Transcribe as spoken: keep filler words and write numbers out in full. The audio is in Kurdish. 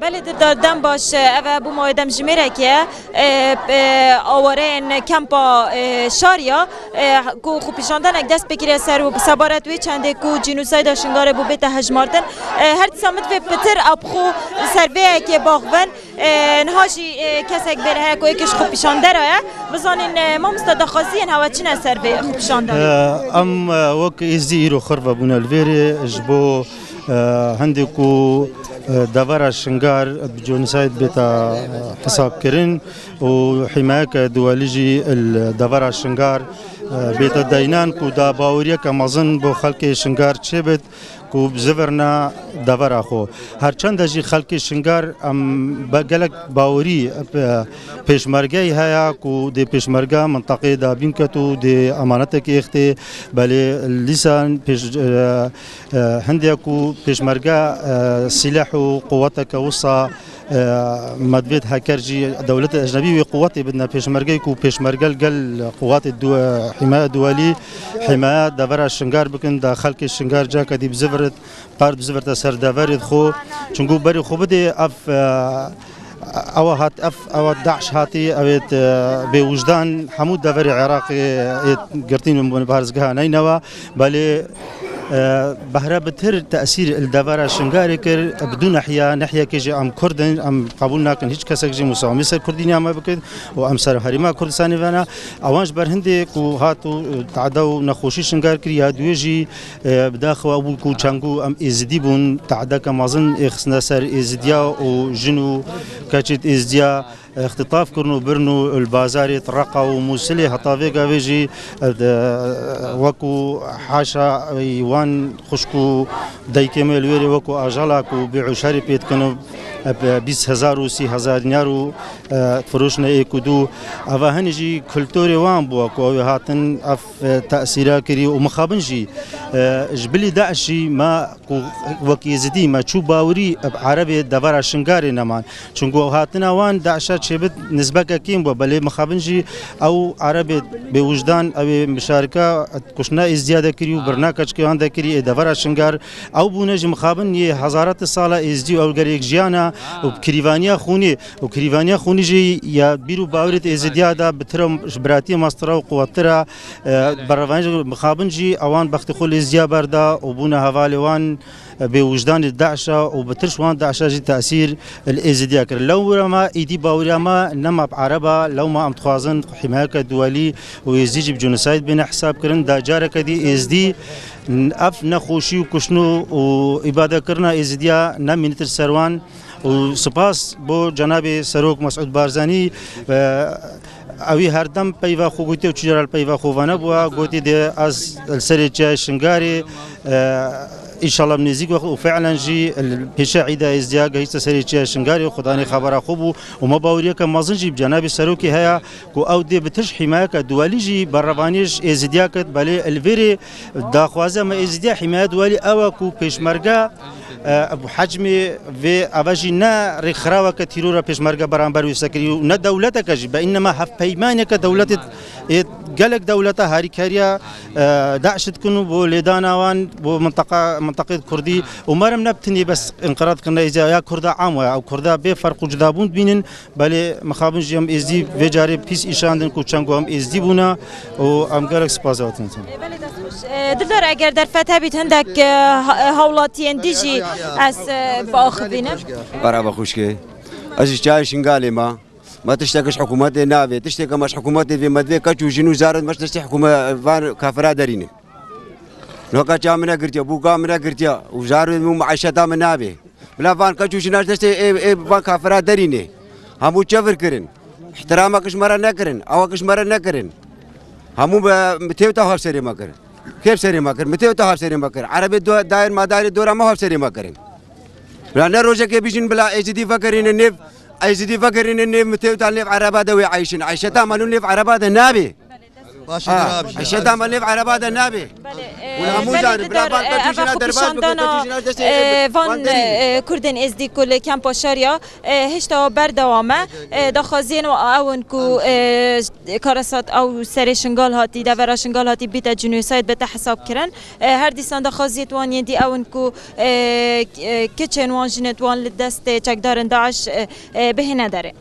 Belê, Dildar, dem baş, ev e bû mawê demjimêrekê ye. E, e, awareyên kempa, e, Şariya, e, ku xwepêşandanek dest pê kiriye ser û sebaret wê çendê ku cînosayda Şingarê bû bête hejmartin. E, her dîsa min divê pitir ew bi xwe li ser vê yekê baxivin. E, niha jî, e, kesek bêne heye ku êkê ji xwepêşandera ye. Bizanîn, e, mamosta daxwaziyên hewe çi ne ser vê xwepêşandanê? E, em, e, wek Êzdî îro xirve bûne li vêrê ji bo, e, hindê ku, e, devera Şingar bi cînosayd bête, e, hesabkirin û hîmayeke duwelî jî li devera Şingar, e, bête deynan ku da baweriyeke mezin bo xelkê Şingar çêbit ku bizivirne devera xwe. Her çende jî xelkê Şingar em be gelek bawerî, e, pêşmergeyê heye ku dê pêşmerge minteqeyê dabîn ket û dê emanetekê êxtê, belê dîsa pêş-, e, e, hindê ku pêşmerge, e, sîleh û quweteke wisa, e, me divêt heker jî dewletê ecnebî wê quwetê bidine pêşmergeyê ku pêşmerge li gel quwetê du-, hîmaya duwelî, hîmaya devera Şingar bikin, da xelkê Şingar cake dî bizivirit, qard bizivirte ser deverê xwe. Çunku berê xwe bidê ev, e, ewa hat, ev, ewa DAIŞ hatî, ew ê, e, bêwijdan hemû deverê Iraqê ê girtîn û parêzgeha neynewa. Belê, e, behre bitir tesîr li devera Şingarê kir, bi du nehiya, nehiyekê jî em Kurd in, em qebûl nakin hiç kesek jî musawimê ser Kurdî niya me bikin û em ser Herêma Kurdistanê vena. Ewan ji ber hindê ku hat û, e, te'de û nexweşî Şingar kir, ya duyê jî, e, bi daxewa bû ku çengo em Êzidî bûn, te'deke mezin ê xistine ser Êzidiya û jin û keçêt Êzidiya. Îxtîtaf kirin û birin û li bazarê Reqa û Mûsilê heta vê gavê jî, e, de, wekû haşa wan xwişk û daykê me li wêrê wekû ajala ku bê'uşerê pê dikin û, e, bîst hezar û sî hezar dinyar û, e, firoşine êk û du. Eva hinî jî kulturê wan bû ku ew ê hatin ev, e, tesîra kirî û mixabin jî, e, ji bilî DAIŞ jî me ku wek Êzidî me çû bawerî bi Erebê devera Şingarê neman. Çunku hatina wan DAIŞa çêbit nizbeke kêm bû, belê mixabin jî ew Erebê bêwijdan, ew ê mişarika kuştina Êzidiya de kirî û birina keçikê wan de kirî ê devera Şingar. Ew bûne ji mixabin yê hezarate sala Êzidî û ew gelek jiyana û bi kirîvaniya xûnê û kirîvaniya xûnê jî ya bîr û bawerê Êzidiya de bitir e, ji biratiyê mestir e û quwettir e. E, berevaniya mixabin jî ewan bextê xwe li Êzidiya berda û bûne hevalê wan, e, bêwijdanê DAIŞa û bi tirş wan DAIŞa jî tesîr li Êzidiya kir. Lewra me îdî baweriya me nema bi Ereba, lewma em dixwazin hîmayeke duwelî û Êzidî jî bi cînosayd bêne hesab kirin. Da careke dî Êzidî ev nexweşî û kuştin û îbadekirina Êzidiya nemînitir ser wan û spas bo cenabê Serok Mesûd Barzanî, e, Ewî herdem peyva xwe gotiye û çi cara li peyva xwe venebûya, gotî dê ez li serê çiyayê Şingarê, e, înşallah bi nêzîk wext û fi'len jî li pêşiya Îda Êzidiya gehîşte serê çiyayê Şingarê û Xudanê xebera xwe bû û me baweriyeke mezin jî bi cenabê Serokê heye ku ew dê bi tirş hîmayeke duwelî jî berevaniyê ji Êzidiya ket, belê li vêrê daxwaziya me Êzidiya hîmaya duwelî ew e ku pêşmerge E, bi hecmê vê eve jî ne rêkxiraweke tîrora pêşmerge beramber wê sekirî û ne dewleteke jî, be înema hevpeymaneke dewletê ê gelek dewleta harîkariya, e, DAIŞ dikin û bo lêdana wan bo minteqa, minteqê Kurdî û merem ne bi tinê bes înqirad kirine êziya ya Kurda am waya ew Kurda bê ferq û cudabûn dibînin. Belê mixabin jî em êzdî vê carê pîs îşandin ku çend ku em êzdî bûne û em gelek spas dikin. Belê destxweş. E, Dildar, eger derfet hebît hindek, e, ha-, e, hawlatiyên dî jî ez, e, biaxivînim. Merhaba xwişkê. Ez ji çiyayê Şingalê me. Me tiştek ji hikûmetê navê. Tiştê ke me ji hikûmetê vê me divê keç û jin û zarên me ji destê hikûme-, van kafira derîne. Noka çiya min negirtiya, bûka min negirtiya û zarên min û meîşeta min navê. Bila van keç û jina ji destê ê, ê van kafira derînê. Hemû çevir kirin. Îhtiramek ji me re nekirin, awek ji me re nekirin. Hemû bi, bi têwta hevserê me kirin. Kê bi serê me kir? Bi têwta hevserê me kir. Erebê do-, dayên me dayên dora me hevserê me kirin. Bila ne rojekê bijîn bila Êzidî vegerîne nêv, Êzidî vegerîne nêv mitêwta nêv ereba de wê eyşin. Eyşeta me nû nêv ereba de nabê. Baş Ha, eşe dama nêv ereba de nabê. Belê, e, Û hemû belê car didar, bira, e, tu eva jina derbas bikî, xwepêşandana, tu jina destê e, van, van derî. E, Kurdên Êzdî ku li Kempa Şariya, e, hêşta berdewam e. E, daxwaziyên wa ew in ku, e, karasat ew serê Şingal hatî, devera Şingal hatî bîte cînosayd bête hesab kirin. E, her dîsan daxwaziyê wan yên dî ew in ku, e, e, kiçên wan, jinên wan li destê çekdarên DAIŞ, e, e, bihêne derê.